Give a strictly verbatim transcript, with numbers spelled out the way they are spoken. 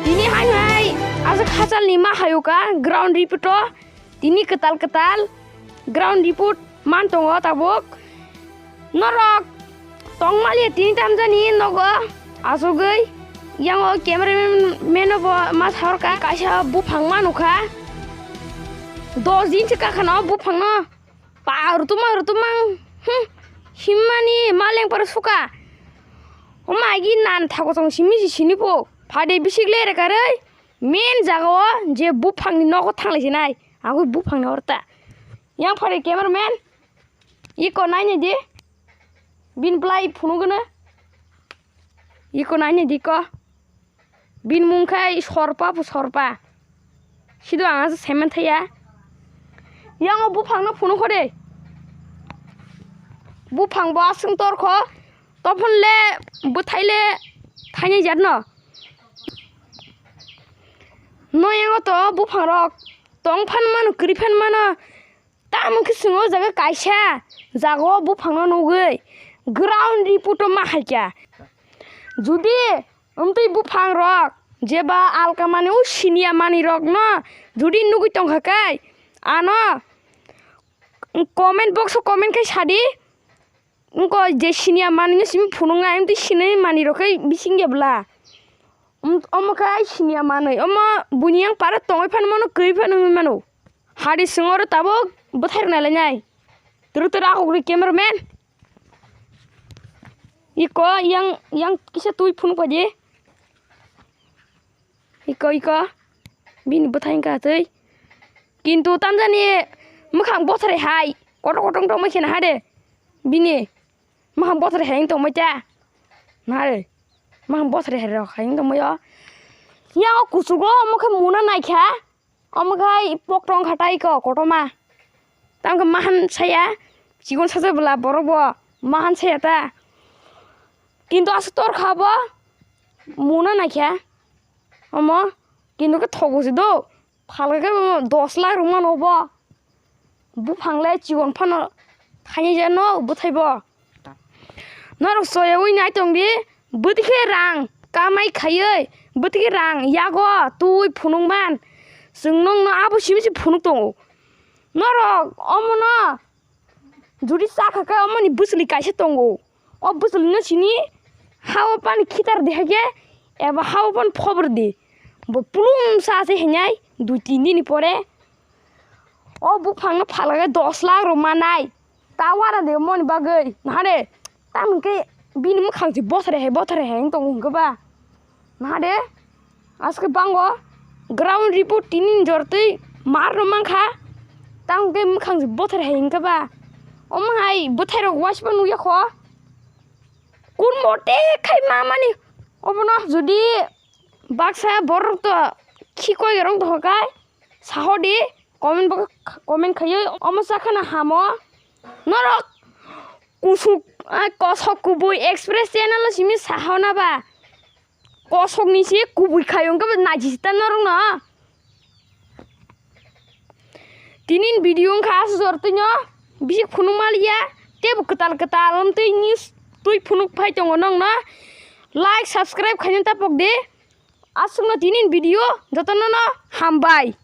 Tini hai hai aswk hachalni ma hayuka ground report o. Tini kwtal kwtal ground report man tongo tabuk. Norok tongmaliya tini tamjani nogo asugwi yango cameraman bo ma sarka kaisa buphang ma nukha. Dos din se kakhano buphangno pa rutuma rutuma, hmm, himmani maleng paro suka. Oma agi nan thago tong simi si sini po phade bisik le rekaroi. Main jaga o je buphangni nogo thanglai sinai, agwi buphangni orta. Yang phari cameraman, iko naini di, bin blai phunugwno, iko naini di ko, bin mung khai sorpa pu sorpa, sido ang asa semen thaya. Yang o buphangno phunukho de, buphang bo aswng torkho, tophon le bwthai le thaini jatno. Noyango to buphangrok tong phan mano, kwrwi phan mano. Tamo khe chwng o jaga kaisa jaga o buphangno nugwi ground report o ma hai kha. Judi wngtwi buphangrok jeba alka mani o siniya manwirokno judi nugwi tongkha khe ano comment box o comment khai sadi. Wngkha je siniya manwino simi phunuknai, wngtwi sinai manwirok khe bising ya bwla. Wng-, omo khe ai siniya manwi, omo buini yang paro tongwi phano mano, kwrwi phano wngwi mano. Hari swngo oro tabuk bwthai rwna lainai. Twrwk twrwk akhok rwi cameraman. Iko yang, yang kisa twi phunuk paidi. Iko, iko. Bini bwthai wngkha twi. Kintu tamjani mwkhang bothrai hai. Kotor kotor tongma khe naha de. Bini mwkhang bothrai hai wng tongmai ta. Naha de. Mwkhang bothrai hai rok hai wng tongmai o. Yang o kuchugo omo khe muna naikha. Omo khe pok tong kha tai ko kotorma. Tamo khe mahan saya. Chikon sacha bwla borok bo mahan saya ta. Kintu aswk tor kha bo. Muna naikha. Omo kintu khe thogo se do. Phalka khe bo dos lakh rwng mano bo. Buphang le chikon phano thaini je no bwthai bo. Norok soyaui nai tong di, bwtwi khe rang kamai khaiwi, bwtwi khe rang yago twi phunuk man. Chwng nokno abo simi se phunuk tongo. Norok omono judi chakha khe omoni bwchwlwi kaisa tongo. O bwchwlwino sini ha-o pani khitar di hai khe eba ha-o pani phobor di. Bo plum sa se hinai dui tin dini pore. O buphangno phalka khe dos lakh rok manai. Ta wara de moni bagwi. Naha de. Tamo khe bini mwkhang se bothre hai bothre hai wng tongo hwnkhe ba. Naha de, aske bango ground report tini jortwi mar no mankha, tamo khe mwkhang se bothar hai hwnkhe ba, omo hai bwthai rok waisa nukya kho, kun mote khai ma mani, obono jodi baksa borok to khikoi rong tongkha kai, sahodi comment bo comment khaiwi omo sakhana hamo norok kusuk, ah, kosok kubui express channel o simi sahona ba. Kosokni se kubui khai wngkhe bo naisita norokno. Tinin video wngkha aswk jor twino bisi phunuk maliya teibo kwtal kwtal wng twi news twi phunuk phai tongo nokno. Like subscribe khaina tapok de. Aswkno tinin video jotono no hambai.